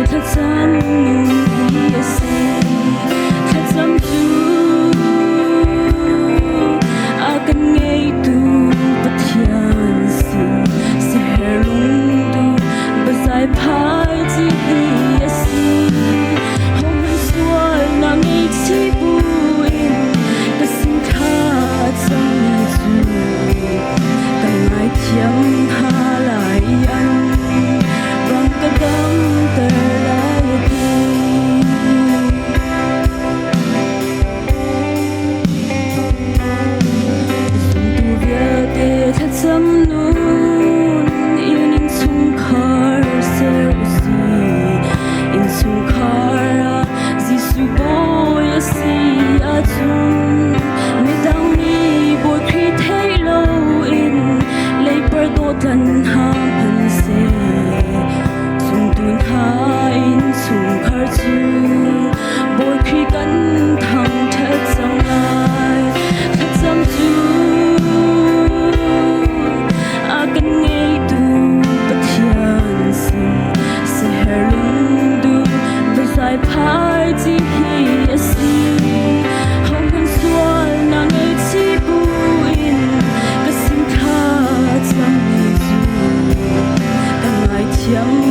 Thlacam nun hi a si. Thlacam cu a kan ngeitu Pathian sin siher lungdu biazai phai ci hi a si. Hohmanh sual na ngei buin ka sin thla cangmi cu ka ngaithiam hna lai an rang ka damter lai ti. Zumtu vialte thlacam nun in innchungkhar ser usih. Innchungkhar ah Jesuh Bawi a si ahcun midang nih Bawi Khrih theih loin leipar dawtlan hna hmanhseh zumtu hna innchungkhar cu Bawi Khrih kan thangṭhat cang lai. Thlacam cu a kan ngeitu Pathian sin siher lungdu biazai phai ci hi a si. Hohmanh sual na ngei buin ka sin thla cammi cu ka ngaithiam.